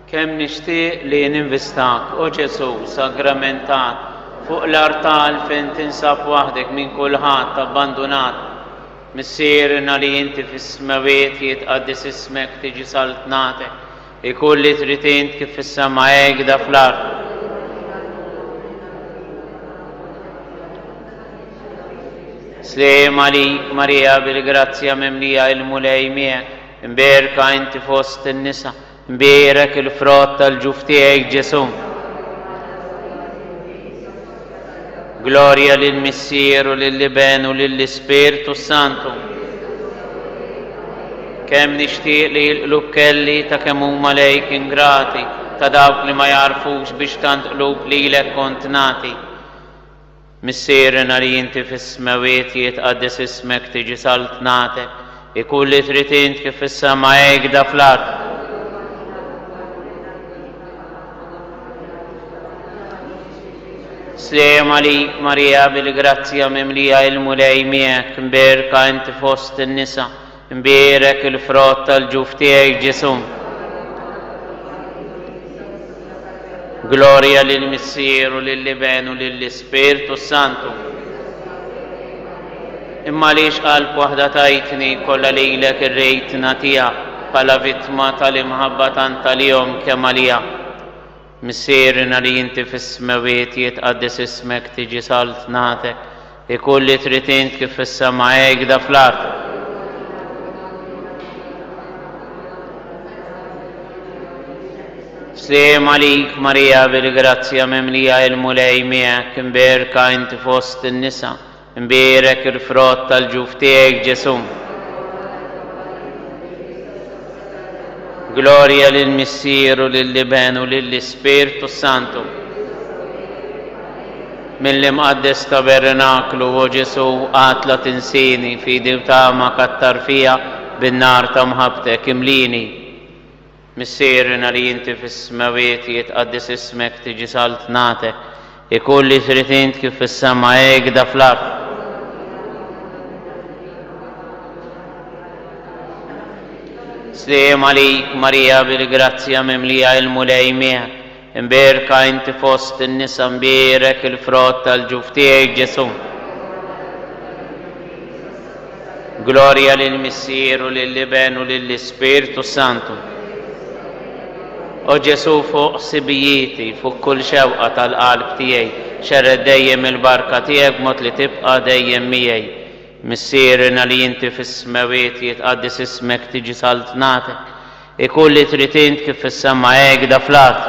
Kemm nixtieq li ninvistak, o Ġesù, sagramentat, fuq l-artal fejn tinsab waħdek minn kulħadd abbandunat. Missierna li inti fis-smewwiet jitqaddes ismek tiġi saltnatek, ikun li trid int kif fis-sema hekk fl-art. Sliem għalik Marija bil-grazzja mimlija il-Mulej miegħek, imbierka inti fost in-nisa, Mbierek il-frott tal-ġuf tiegħek Ġesù. Glorja lill-Missier u lill-Iben u lill-Ispirtu Santu. Kemm nixtieq li l-qlub kelli ta' kemm huma lejk ingrati, ta' dawk li ma jagħrfux biex tant qlub lilek kont nagħti. Missierna li inti fis-smewwiet jitqaddes ismek tiġi saltnatek, ikun li trid int kif fis-sema hekk da fl-art. Sliem għalik Marija bil-grazzja mimlija il-Mulej miegħek, mbierka inti fost in-nisa, Imbierek il-frott tal-ġuf tiegħek Ġesù. Glorja lill-Missier u lill-Iben u lill-Ispirtu Santu. Imma għaliex qalb waħda tajtni kollha lilek irrid nagħtiha bħala vittma tal-imħabba tant għalihom kemm għalija. Missierna li inti fis-smewwiet jitqaddes ismek tiġi saltnatek ikun li trid int kif fis-sema hekk da fl-art. Sliem għalik Marija bil-grazzja mimlija il-Mulej miegħek imbierka inti fost in-nisa Imbierek il-frott tal-ġuf tiegħek Ġesù. Glorja lill-Missier u lill-Iben u lill-Ispirtu Santu. Mill-imqaddes tabernaklu, o Ġesù, qatt la tinsini, fidi u tama kattar fija bin-nar ta' mħabbtek, imlini. Missierna li inti fis-smewwiet jitqaddes ismek tiġi saltnatek, ikun li trid int kif fis-sema hekk da fl-art. Sliem għalik Marija bil-grazzja mimlija il-Mulej miegħek, imbierka inti fost in-nisa mbierek il-frott tal-ġuf tiegħek Ġesù. Glorja lill-Missier u lill-Iben u lill-Ispirtu Santu. O Ġesù fuq ħsibijieti, fuq kull xewqa tal-qalb tiegħi, xerred dejjem il-barka tiegħek b'mod li tibqa' dejjem miegħi. Missierna li inti fis-smewwiet jitqaddes ismek tiġi saltnatek, Ikun li trid int kif fis-sema hekk da fl-art.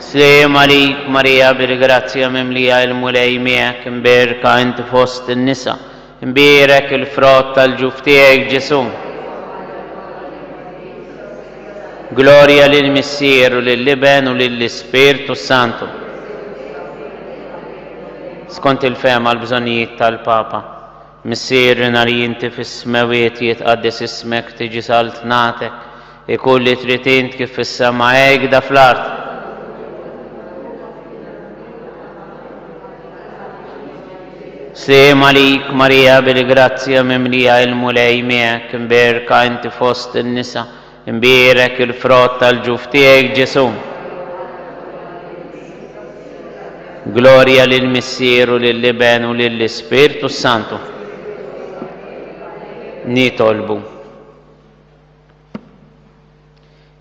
Sliem għalik Marija bil-grazzja mimlija il-Mulej miegħek imbierka inti fost in-nisa, imbierek il-frott tal-ġuf tiegħek Ġesù. Glorja lill-Missier u lill-Iben u lill-Ispirtu Santu. Skont il-fehma l-bżonnijiet tal-Papa. Missierna li inti fis-smewwiet jitqaddes ismek tiġi saltnatek, ikun li trid int kif fis-sema hekk da fl-art. Sliem għalik Marija bil-grazzja mimlija il-Mulej miegħek, imbierka inti fost in-nisa, Imbierek il-frott tal-ġuf tiegħek Ġesù. Glorja lill-Missier u lill-Iben u lill-Ispirtu Santu. Nitolbu.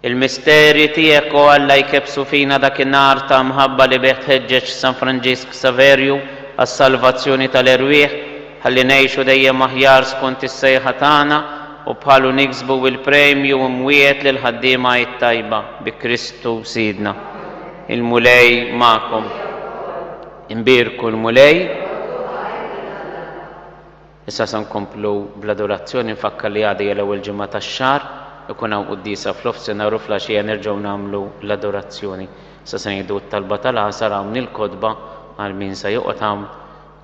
Il-misteri tiegħek o Alla jkebbsu fina dak in-nar ta' mħabba li bih tħeġġeġ San Franġisk Saverju għas-salvazzjoni tal-erwieħ Ħalli ngħixu dejjem aħjar skont is-sejħa tagħna u bħalu niksbu il-premju imwiegħed lill-ħaddiema it-tajba, bi Kristu Sidna. Il-Mulej magħkom. Imbierku l-Mulej. Issa se nkomplu bl-adorazzjoni nfakkar li għada hija l-ewwel ġimgħa tax-xahar, ikun hawn quddiesa fl-ofsinhar u fl-għaxija nerġgħu nagħmlu l-adorazzjoni. Issa se ngħidu t-talba tal-għasar hawn il-kotba għal min se joqgħod hawn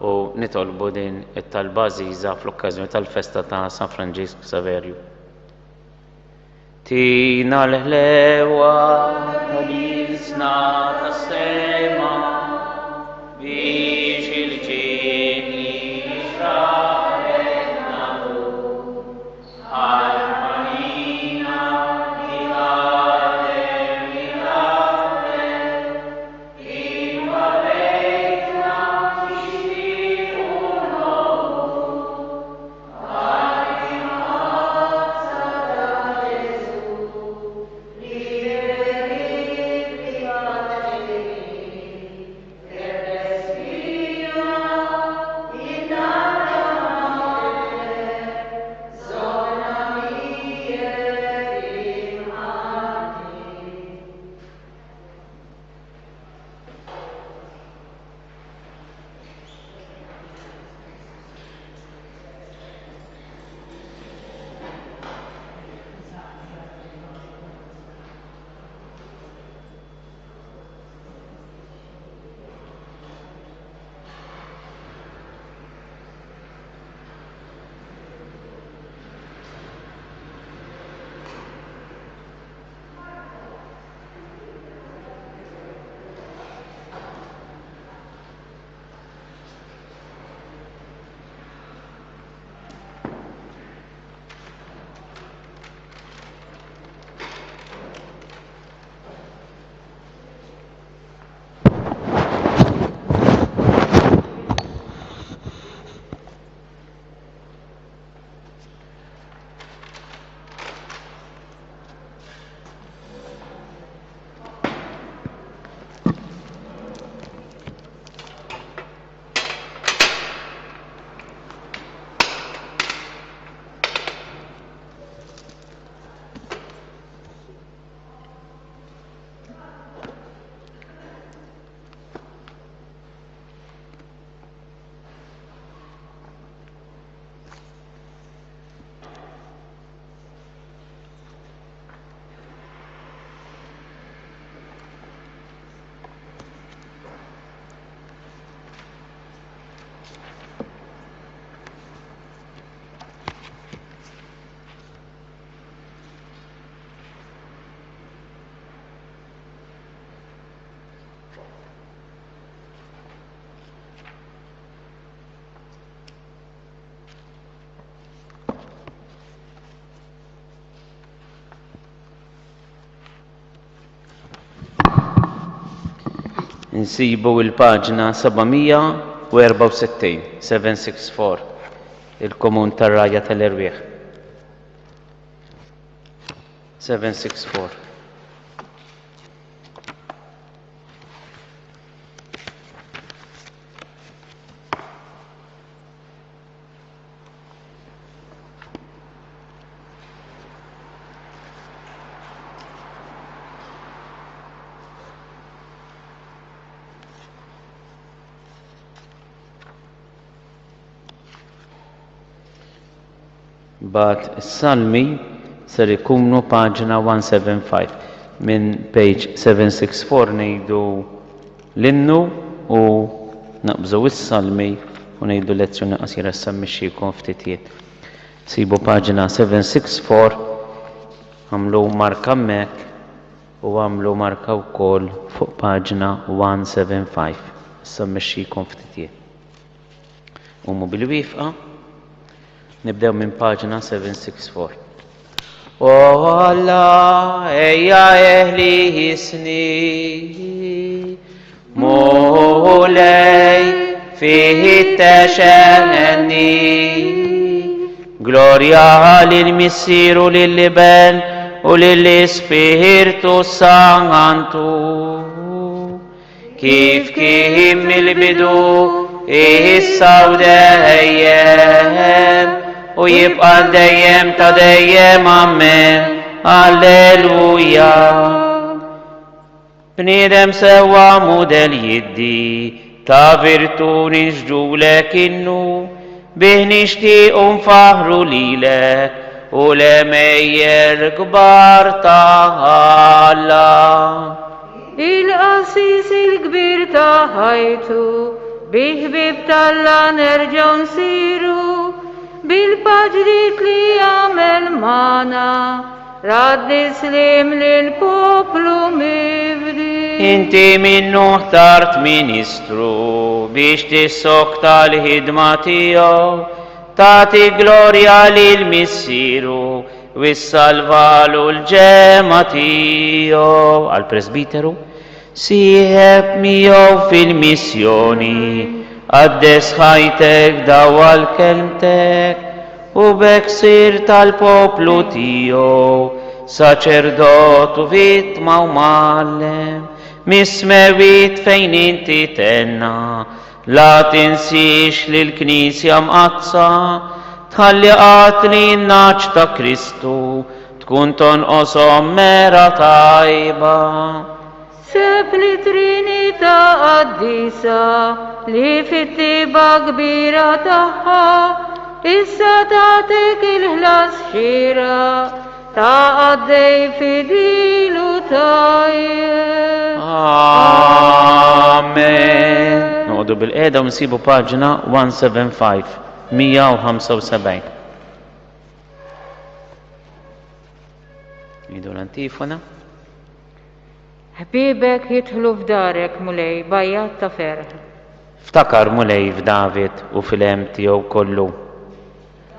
u nitolbu din it-talba għażiża fl-okkażjoni tal-festa ta' San Franġisk Saverju. Tina l-ħlewa tal-ilsna tas-sema biex il-ġeni xraqet nagħtu. Insibu il-paġna 764, 764, il-Komun tar-Rgħajja tal-Erwieħ. 764. Bat is-salmi ser ikunu paġna 175 minn page 764 ngħidu L-innu u naqbżu is-salmi u ngħidu lezzjoni qasira issa mmexxikom ftit jien. Sibu paġna 764, għamlu marka hemmhekk u għamlu marka wkoll fuq paġna 175. Issa mmexxikom ftit jien. Qumu bil-wieqfa. Nibdew minn paġna 764. O Alla, ejja eħlisni, Mulej, fittexenni. Glorja lil-Missier u lill-Iben u lill-Ispirtu Santu. Kif kien mill-bidu, issa u dejjem, u jibqa' dejjem ta' dejjem, Amen. Alleluja. Bniedem sewwa mudell jiddi, ta' virtu nixġulek innu, bih nixtiequ nfaħħru lilek u l-għemejjel kbar ta' Alla. Il-qassis il-kbir ta' ħajtu, bi ħbieb t'Alla nerġgħu nsiru, bil-paġriet li għamel magħna, radd is-sliem lill-poplu mifdi. Inti minnu ħtart ministru biex tissokta l-ħidma tiegħu, tagħti glorja lil Missieru U ssalvalu l-ġemgħa tiegħu. Għall-presbiteru, sieħeb miegħu fil-missjoni, qaddes ħajtek dawwal kelmtek, u b'hekk sir tal-poplu tiegħu, saċerdot u vittma u mgħallem, mis-smewwiet fejn inti tenna, La tinsiex lill-Knisja Mqaddsa, tħalli qatt li n-nagħaġ ta' Kristu tkun tonqoshom mera tajba. Seb li Trinità Qaddisa li fit-tiba kbira tagħha issa tagħtik il-ħlas xieraq Ta' qaddej fidil u tajjeb. Amen. Noqogħdu bil-qiegħda u nsibu paġna 175, 175. Idu l-antifona. Ħbiebek jidħlu f'darek, Mulej, b'għajjat ta' ferħ. Ftakar, Mulej, f'David u fil-hemm tiegħu kollu.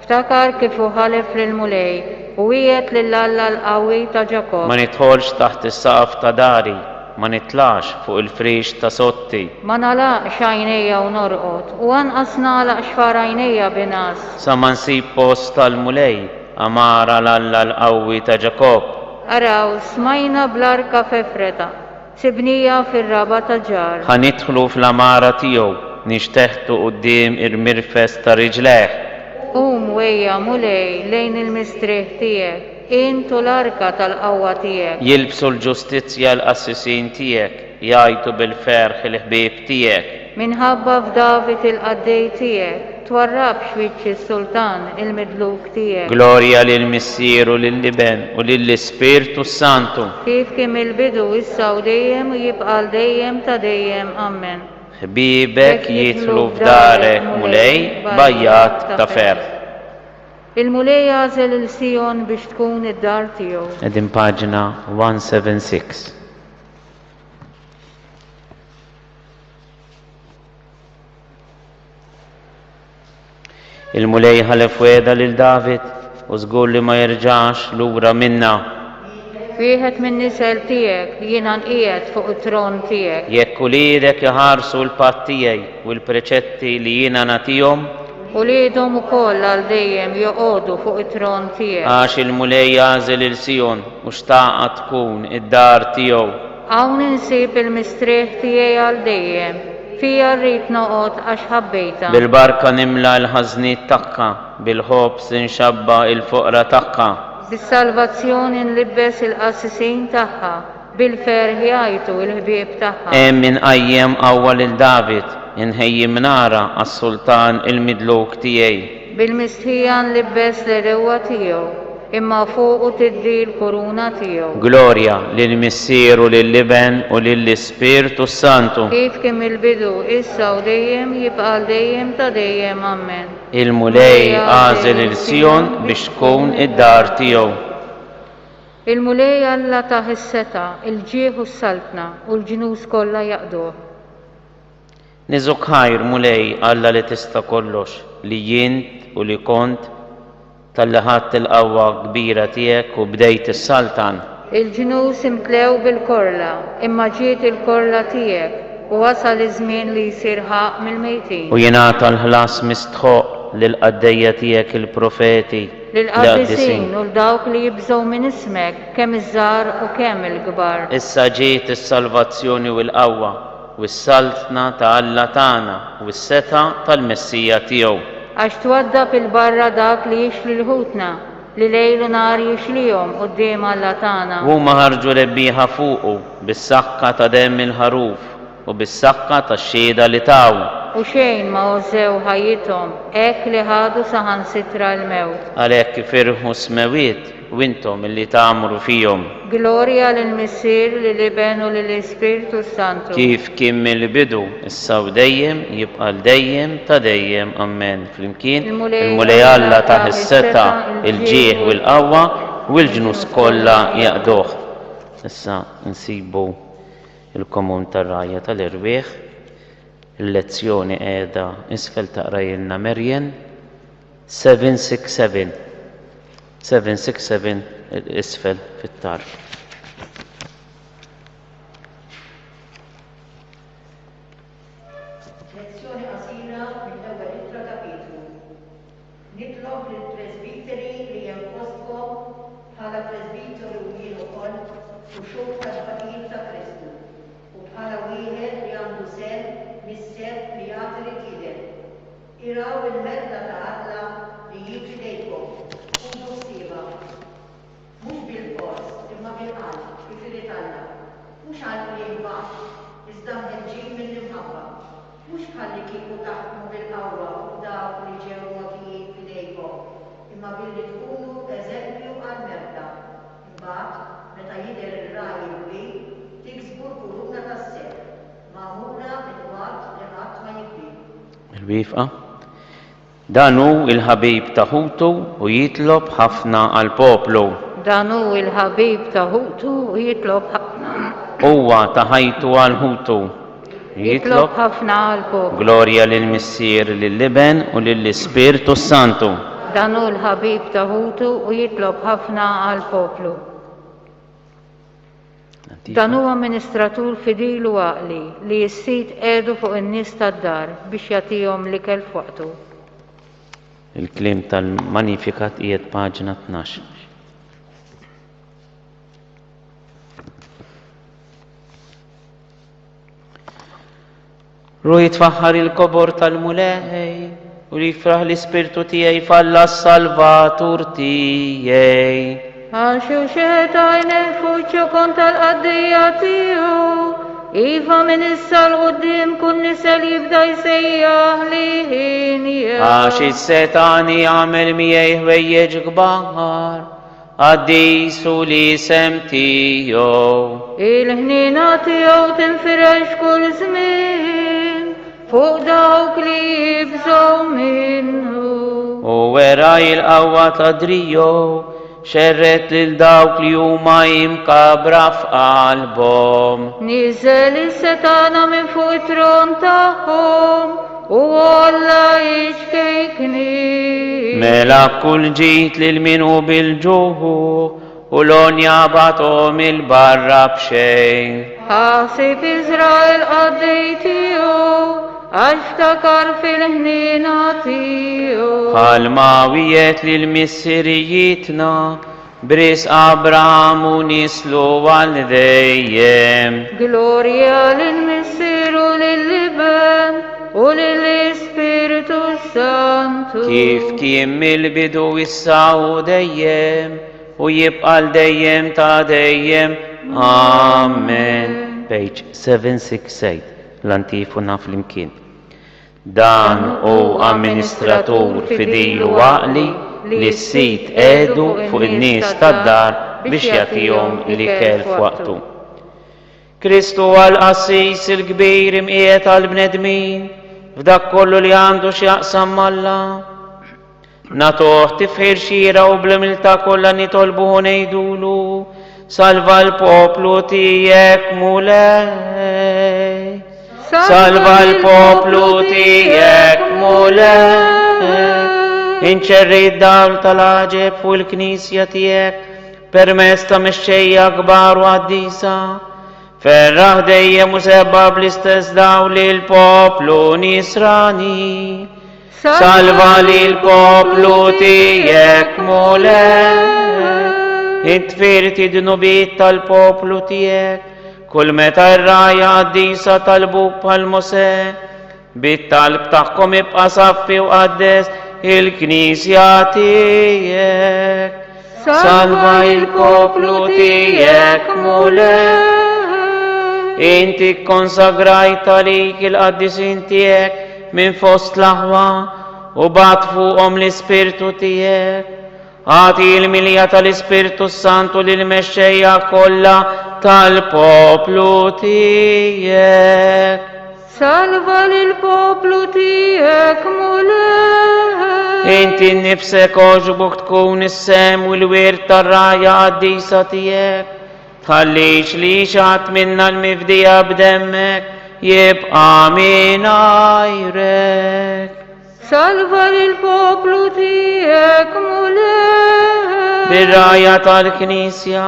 Ftakar kif hu ħalef lill-Mulej u wiegħed lil Alla l-qawwi ta' Ġakobb. Ma nidħolx taħt is-saqaf ta' dari, ma nitlax fuq il-friex ta' sotti. Ma nagħlaqx għajnejja u norqod, u anqas nagħlaq xfar għajnejja bi ngħas. Sa ma nsib post għall-Mulej, għamara 'l Alla l-qawwi ta' Ġakobb. Araw, smajna bl-arka f'Efreta, sibnieha fir-raba' ta' Ġar. Ħa nidħlu fl-għamara tiegħu, nixteħtu quddiem il-mirfes ta' riġlejh. Qum u ejja, Mulej, lejn il-mistrieħ tiegħek, int u l-arka tal-qawwa tiegħek. Jilbsu l-ġustizzja l-qassisin tiegħek, jgħajtu bil-ferħ il-ħbieb tiegħek. Minħabba f'David il-qaddej tiegħek, twarrabx wiċċ is-sultan il-midluk tiegħek. Glorja lill-Missier u lill-Iben u lill-Ispirtu s-Santu. Kif kien mill-bidu, issa u dejjem u jibqa' għal dejjem ta' dejjem. Ammen. Ħbiebek jidħlu f'darek, Mulej, b'għajjat ta' ferħ. Il-Mulej għażel 'il Sijon biex tkun id-dar tiegħu. Qegħdin paġna 176. Il-Mulej ħalef wegħda lil David u żgur li ma jerġax lura minnha. Wieħed min-nisel tiegħek jiena nqiegħed fuq it-tron tiegħek. Jekk uliedek iħarsu l-patt tiegħi u l-preċetti li jiena nagħtihom. Uliedhom ukoll għal dejjem joqogħdu fuq it-tron tiegħek. Għax il-Mulej għażel lil Sijon u xtaqha tkun id-dar tiegħu. Hawn insib il-mistrieħ tiegħi għal dejjem, fiha rrid noqgħod għax ħabbejtha. Bil-barka nimla l-ħażniet tagħha, bil-ħobż inxabba' l-foqra tagħha. Bis-salvazzjoni nlibbes il-qassisin tagħha, bil-ferħ jgħajtu l-ħbieb tagħha. Hemm inqajjem qawwa lil David, inħejji mnara għas-sultan il-midluk tiegħi. Bil-mistħija nlibbes l-għedewwa tiegħu, imma fuqu tiddi l-kuruna tiegħu. Glorja lill-Missier u lill-Iben u lill-Ispirtu s-Santu. Kif kien mill-bidu, issa u dejjem, jibqa' għal dejjem ta' dejjem. Ammen. Il-Mulej għażel 'il Sijon biex tkun id-dar tiegħu. Il-Mulej Alla tah is-setgħa, il-ġieħ u s-saltna, u l-ġnus kollha jaqduh. Niżuk ħajr, Mulej, Alla li tista' kollox, li int u li kont, talli ħadt il-qawwa kbira tiegħek u bdejt issaltan. Il-ġnus imtlew bil-korla, imma ġiet il-korla tiegħek, u wasal iż-żmien li jsir ħaqq mill-mejtin. U jingħata l-ħlas mistħoqq lill-qaddejja tiegħek il-profeti, Lill-qaddisin u 'l dawk li jibżgħu minn ismek, kemm iż-żgħar u kemm il-kbar. Issa ġiet is-salvazzjoni u l-qawwa, u s-saltna ta' Alla tagħna, u s-setgħa tal-Messija tiegħu. Għax twaddab 'il barra dak li jixli 'l ħutna, li lejl u nhar jixlihom quddiem Alla tagħna. Huma ħarġu rebbieħa fuqu bis-saħħa ta' demm il-Ħaruf u bis-saħħa tax-xhieda li taw. U xejn ma għożżew ħajjithom, hekk li ħadu saħansitra l-mewt. Għalhekk ifirħu s-smewwiet u intom illi tgħammru fihom. Glorja lill-Missier, lill-Iben u lill-Ispirtu s-Santu. Kif kien mill-bidu, issa u dejjem, jibqa' għal dejjem ta' dejjem. Ammen. Flimkien, il-Mulej Alla tah is-setgħa, il-ġieħ u l-qawwa, u l-ġnus kollha jaqduh. Issa nsibu Il-Komun tar-Rgħajja tal-Erwieħ, il-lezzjoni qiegħda isfel taqrajilna Marian 767. 767 isfel fit-tarf. Lezzjoni qasira mill-ewwel ittra ta' Pietru. Nitlob lill-presbiteri li hemm fostkom, bħala presbiteru jien ukoll u xhud tat-tbatijiet ta' Kristu, u bħala wieħed li għandu sehem mis-sebħ li għad irid jidher, irgħu l-merħla ta' Alla li hi f'idejkom, ħudu ħsiebha. Mhux bilfors, imma bil-qalb, kif irid Alla. Mhux għal kliem baxx, iżda mħeġġin mill-imħabba. Mhux bħallikieku taħkmu bil-qawwa fuq dawk li ġew mogħtijin f'idejkom, imma billi tkunu eżempju għall-merħla. Imbagħad, meta jidher ir-Ragħaj il-Kbir, tiksbu l-kuruna tas-sebħ, magħmula minn wagħad li qatt ma jikbi. Il-wieqfa. Dan hu l-ħabib ta' ħutu u jitlob ħafna għall-poplu. Dan hu l-ħabib ta' ħutu u jitlob ħafna. Huwa ta ħajtu għal ħutu. Jitlob ħafna għall-poplu. Glorja lill-Missier, lill-Iben u lill-Ispirtu s-Santu. Dan hu l-ħabib ta' ħutu u jitlob ħafna għall-poplu. Dan hu amministratur fidil u għaqli li s-sid qiegħdu fuq in-nies tad-dar biex jagħtihom l-ikel f'waqtu. Il-kliem tal-Magnificat qiegħed paġna 12. Ruħi tfaħħar il-kobor tal-Mulej u li jifraħ l-ispirtu tiegħi f'Alla s-Salvatur tiegħi. Għax hu xeħet għajnejh fuq ċokon tal-qaddejja tiegħu, iva minn issa 'l quddiem kull nisel jibda jsejjaħ li hienja. Għax is-setgħani għamel miegħi ħwejjeġ kbar. Qaddis hu l-isem tiegħu. Il-ħniena tiegħu tinfirex kull żmien fuq dawk li jibżgħu minnu. U wera il-qawwa ta' driegħu, xerred lil dawk li huma imkabbra f'qalbhom. Niżel is-setgħana minn fuq it-tron tagħhom. U għolla iċ-ċkejknin. Mela kull ġid lil min hu bil-ġuħ, U l-għonja bagħathom 'il barra b'xejn. Ħasib Iżrael qaddej tiegħu, għax ftakar fil-ħniena tiegħu. Bħalma wiegħed lil missirijietna, b'risq Abraham u nislu għal dejjem. Glorja lill-Missier u lill-Iben u lill-Ispirtu s-Santu. Kif kien mill-bidu issa u dejjem u jibqa' 'l dejjem ta' dejjem. Amen. Page 768, l-antifona flimkien. Dan hu amministratur fidil u għaqli li s-sid qiegħdu fuq in-nies tad-dar biex jagħtihom l-ikel f'waqtu. Kristu huwa l-qassis il-kbir imqiegħed għall-bnedmin f'dak kollu li għandu x'jaqsam m'Alla. Nagħtuh tifħir xieraq u bl-umiltà kollha nitolbuh u ngħidulu, Salva l-poplu tiegħek Mulej. Salva l-poplu tiegħek Mulej. Inċerri d-dawl tal-għaġeb fuq il-Knisja tiegħek permezz ta' mexxejja kbar u qaddisa. Ferraħ dejjem u sebba bl-istess dawl il-poplu nisrani. Salva lill-poplu tiegħek Mulej. Int firti dnubiet tal-poplu tiegħek, kull meta r-rgħajja qaddisa talbuk bħal Mosè. Bit-talb tagħhom ibqa' saffi u qaddes il-Knisja tiegħek. Salva il-poplu tiegħek Mulej. Inti kkonsagrajt għalik il-qaddisin tiegħek minn fost l-aħwa u bgħatt fuqhom l-Ispirtu tiegħek. Agħti l-milja tal-Ispirtu s-Santu lill-mexxejja kollha tal-poplu tiegħek. Salva lill-poplu tiegħek, Mulej. Inti nnifsek għoġbok tkun is-sehem u l-wirt tar-rgħajja qaddisa tiegħek. Tħallix li xi ħadd minna l-mifdija b'demmek jibqa' mingħajrek. Salva lill-poplu tiegħek, Mulej. Bir-rgħajja tal-Knisja,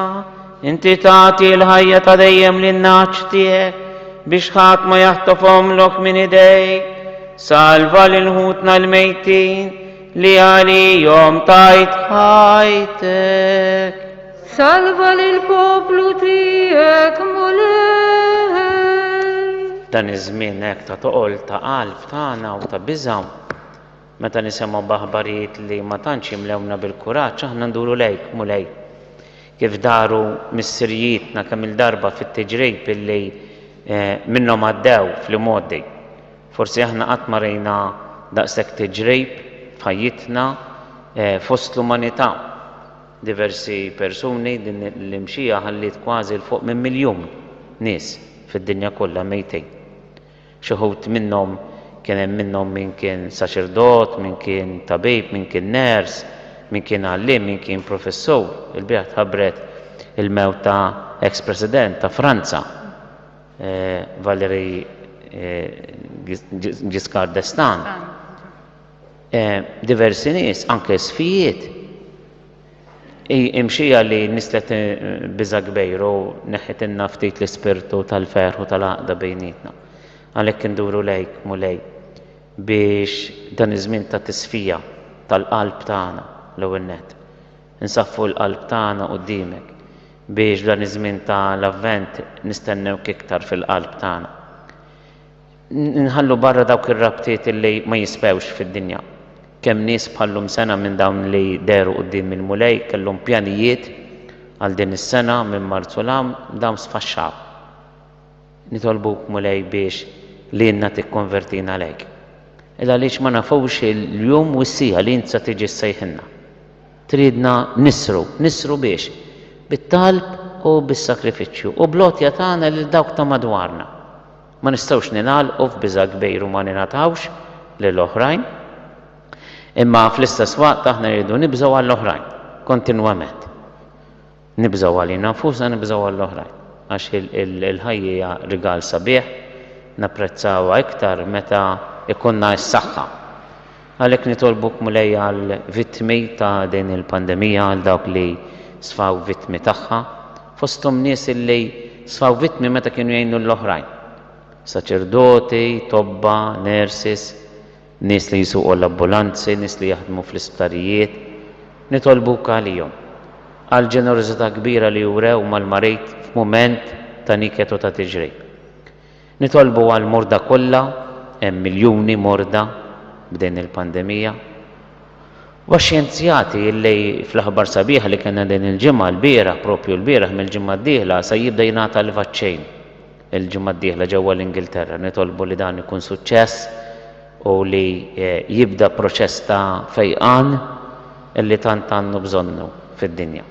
inti tagħti l-ħajja ta' dejjem lin-nagħaġ tiegħek biex ħadd ma jaħtofhomlok minn idejk. Salva lil ħutna l-mejtin li għalihom tajt ħajtek. Salva lill-poplu tiegħek, Mulej. Dan iż-żmien hekk ta' toqol ta' qalb tagħna u ta' biża', meta nisimgħu b'aħbarijiet li ma tantx jimlewna bil-kuraġġ, aħna nduru lejk, Mulej. Kif daru missirijietna kemm-il darba fit-tiġrib illi minnhom għaddew fl-imgħoddi. Forsi aħna qatt ma rajna daqshekk tiġrib f'ħajjitna fost l-umanità. Diversi persuni din l-imxija ħalliet kważi 'l fuq minn miljun nies fid-dinja kollha mejtin. Xi wħud minnhom kien hemm minnhom min kien saċerdot, min kien tabib, min kien nurse, min kien għalliem, min kien professur. Il-bieraħ tħabbret il-mewt ta' eks President ta' Franza, Valéry Giscard d'Estaing. Diversi nies, anke isfijiet, hi imxija li nislet biża' kbir u neħħitilna ftit l-ispirtu tal-ferħ u tal-għaqda bejnietna. Għalhekk induru lejk, Mulej, biex dan iż-żmien ta' tisfija tal-qalb tagħna l-ewwel nett, insaffu l-qalb tagħna quddiemek biex f'dan iż-żmien ta' l-Avvent nistennewk iktar fil-qalb tagħna. Nħallu barra dawk ir-rabtiet li ma jiswewx fid-dinja. Kemm nies bħal-lum sena minn dawn li dehru quddiem il-Mulej kellhom pjanijiet għal din is-sena minn Marzu 'l hawn, dawn sfaxxaw. Nitolbuk Mulej biex lilna tikkonvertina lejk. Il għaliex ma nafux il-jum u s-siegħa li int sa tiġi ssejħilna. Tridna nisru, nisru biex? Bit-talb u bis-sagrifiċċju u bl-għotja tagħna lil dawk ta' madwarna. Ma nistgħux ningħalqu f'biża' kbir u ma ningħatawx lil oħrajn, imma fl-istess waqt aħna rridu nibżgħu għall-oħrajn kontinwament. Nibżgħu għalina nfusna, nibżgħu għall-oħrajn. Għax il-ħajja hija rigal sabiħ, napprezzawha iktar meta jkollna s-saħħa. Għalhekk nitolbuk Mulej għall-vittmi ta' din il-pandemija, għal dawk li. sfaw vittmi tagħha, fosthom nies illi sfaw vittmi meta kienu jgħinu l-oħrajn. Saċerdoti, tobba, nurses, nies li jsuqu l-ambulanzi, nies li jaħdmu fl-isptarijiet. Nitolbuk għalihom, għall-ġenerożità kbira li wrew mal-marid f'mument ta' niket u ta' tiġrib. Nitolbu għall-morda kollha, hemm miljuni morda b'din il-pandemija. U għax-xjenzjati li fl-aħbar sabiħa li kellna din il-ġimgħa, lbieraħ, propju lbieraħ mill-ġimgħa d-dieħla se jibda jingħata l-vaċċin il-ġimgħa d-dieħla ġewwa l-Ingilterra. Nitolbu li dan ikun suċċess u li jibda proċess ta' fejqan li tant għandu bżonnu fid-dinja.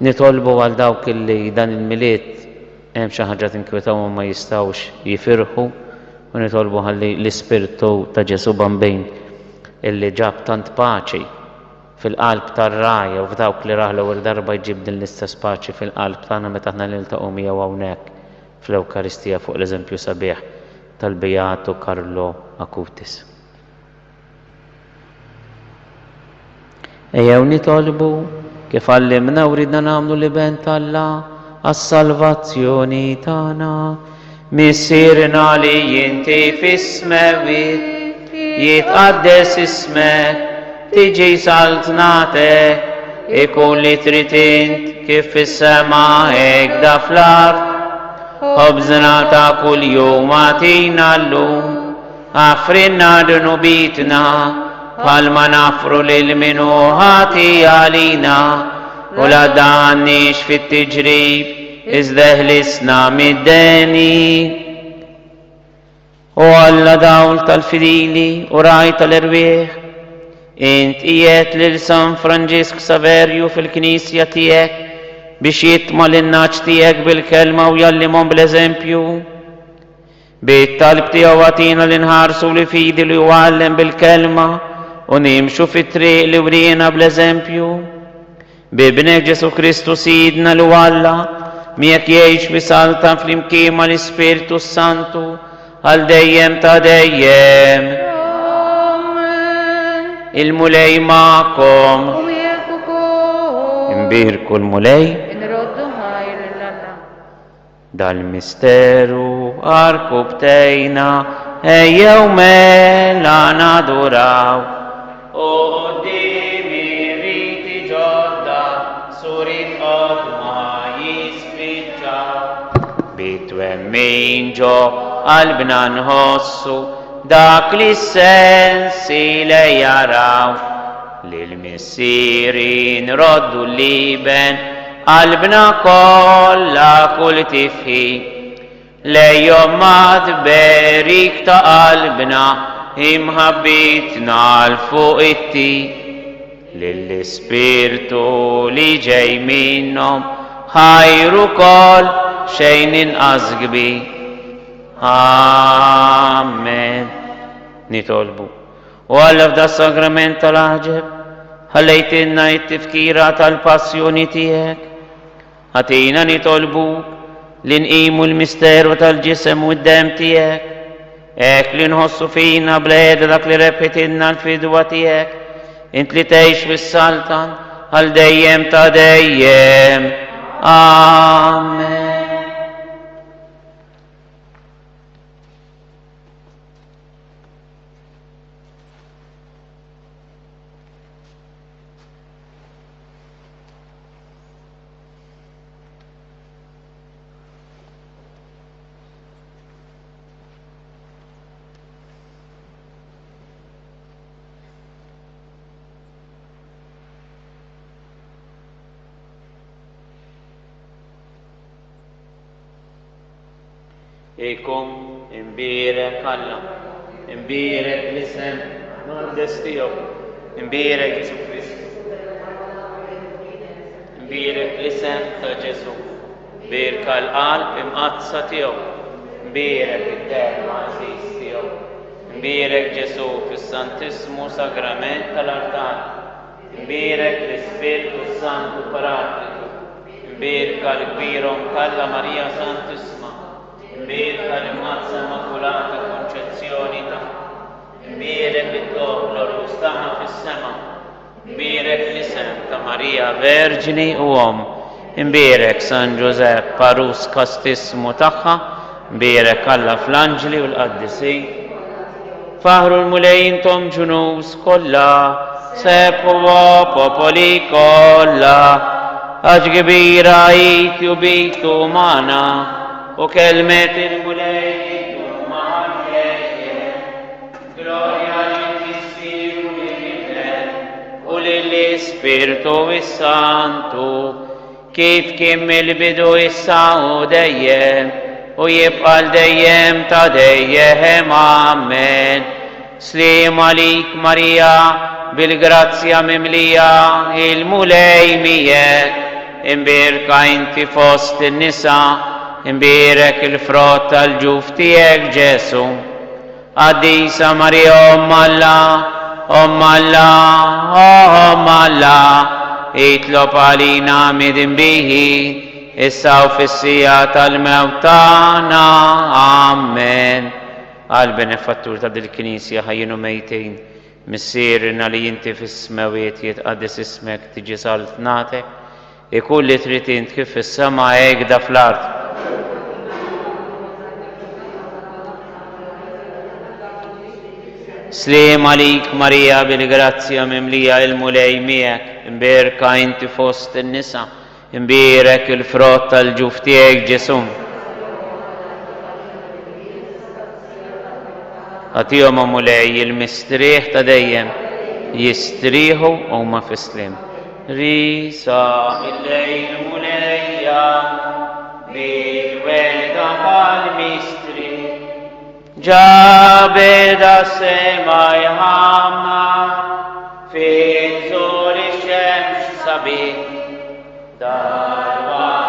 Nitolbu għal dawk li dan il-Milied hemm xi ħaġa tinkwetahom u ma jistgħux jifirħu u nitolbu ħalli l-Ispirtu ta' Ġesù Bambin illi ġab tant paċi fil-qalb tar-rgħajja u f'dawk li rah l-ewwel darba jġib din l-istess paċi fil-qalb tagħna meta aħna niltaqgħu miegħu hawnhekk fl-Ewkaristija fuq l-eżempju sabiħ tal-Beatu Carlo Acutis. Ejjew nitolbu kif għallimna u ridna nagħmlu l-Iben t'Alla għas-salvazzjoni tagħna. Missierna li inti fis-smewwiet, jitqaddes ismek, tiġi saltnatek, ikun li trid int kif fis-sema hekk da fl-art. Ħobżna ta' kuljum agħtina llum Aħfrilna dnubietna, bħalma naħfru lil min hu ħati għalina, u la tdaħħalniex fit-tiġrib, iżda eħlisna mid-deni. O Alla dawl tal-fidili u ragħaj tal-erwieħ, int qiegħed lil San Franġisk Saverju fil-Knisja tiegħek biex jitma' lin-nagħaġ tiegħek bil-kelma u jgħallimhom bl-eżempju. Bit-talb tiegħu agħtina li nħarsu l-fidi li hu għallem bil-kelma u nimxu fit-triq li wriena bl-eżempju. B'Ibnek Ġesù Kristu Sidna li hu Alla, miegħek jgħix u jsaltan flimkien mal-Ispirtu s-Santu għal dejjem ta' dejjem. Amen. Il-Mulej magħkom. U miegħek ukoll. Imbierku l-Mulej. Inroddu ħajr lil Alla. Dal-misteru għarkubbtejna, ejjew mela naduraw. U quddiem ir-riti ġodda, suriet qodma jispiċċaw. Bit-twemmin ġo qalbna nħossu dak li s-sensi le jaraw. Lill-Missier inroddu l-Iben Qalbna kollha kull tifħir lejhom ma tberik ta' qalbna imħabbitna 'l fuq it-ti lill-Ispirtu li ġej minnhom ħajr ukoll xejn inqas kbir. Amen. Nitolbu. O Alla f'da sagrament tal-għaġeb, ħallejtilna it-tifkira tal-passjoni tiegħek. Agħtina nitolbuk li nqimu l-misteru tal-ġisem u d-demm tiegħek, hekk li nħossu fina bl-għeda dak li rebħitilna l-fidwa tiegħek, int li tgħix fis-saltan għal dejjem ta' dejjem. Amen. Ikum imbierek Alla, imbierek l-isem mqaddes tiegħu, imbierek Ġesù Kristu. Imbierek l-isem ta' Ġesù, bierka l-qalb imqaddsa tiegħu, imbierek id-demm għażiż tiegħu. Imbierek Ġesù fis-Santissmu Sagrament tal-artal, imbierek l-Ispirtu s-Santu Paraklitu. Imbierka l-kbira Omm t'Alla Marija Santissma, imbierka l-Imqaddsa Immakulata Konċezzjoni tagħha, imbierek it-tlugħ glorjuż tagħha fis-sema, imbierek l-isem ta'. Marija Verġni u Omm. Imbierek San Ġużepp, għarus kastissmu tagħha, imbierek Alla fl-anġli u l-qaddisin. Faħru l-Mulej intom ġnus kollha, sebħu o popoli kollha, għax kbira hi tjubitu magħna u kelmet il-Mulej ma' dejjem. Glorja lill-Missier u lill-Iben u lill-Ispirtu s-Santu, kif kien mill-bidu issa u dejjem u jibqa' l dejjem ta' dejjem. Amen. Sliem għalik Marija, bil-grazzja mimlija, il-Mulej miegħek, imbierka inti fost in-nisa, imbierek il-frott tal-ġuf tiegħek Ġesù. Qaddisa Marija Omm Alla, Omm Alla, Omm Alla, itlob għalina midinbihi, issa u fis-siegħa tal-mewt tagħna. Amen. Għal benefattur ta' dil-Knisja ħajjin u mejtin, Missierna li inti fis-smewwiet jitqaddes ismek tiġi saltnatek, Ikun li trid int kif fis-sema hekda fl-art. Sliem għalik Marija bil-grazzja mimlija il-Mulej miegħek, imbierka inti fost in-nisa, imbierek il-frott tal-ġuf tiegħek Ġesù. Agħtihom o Mulej il-mistrieħ ta' dejjem, jistrieħu huma fis-sliem. Risa il-lejl Mulejja bil-wegħda tal-mistrieħ. Ġa beda s-sema jħammar fi nżul ix-xemx sabiħ. Darba.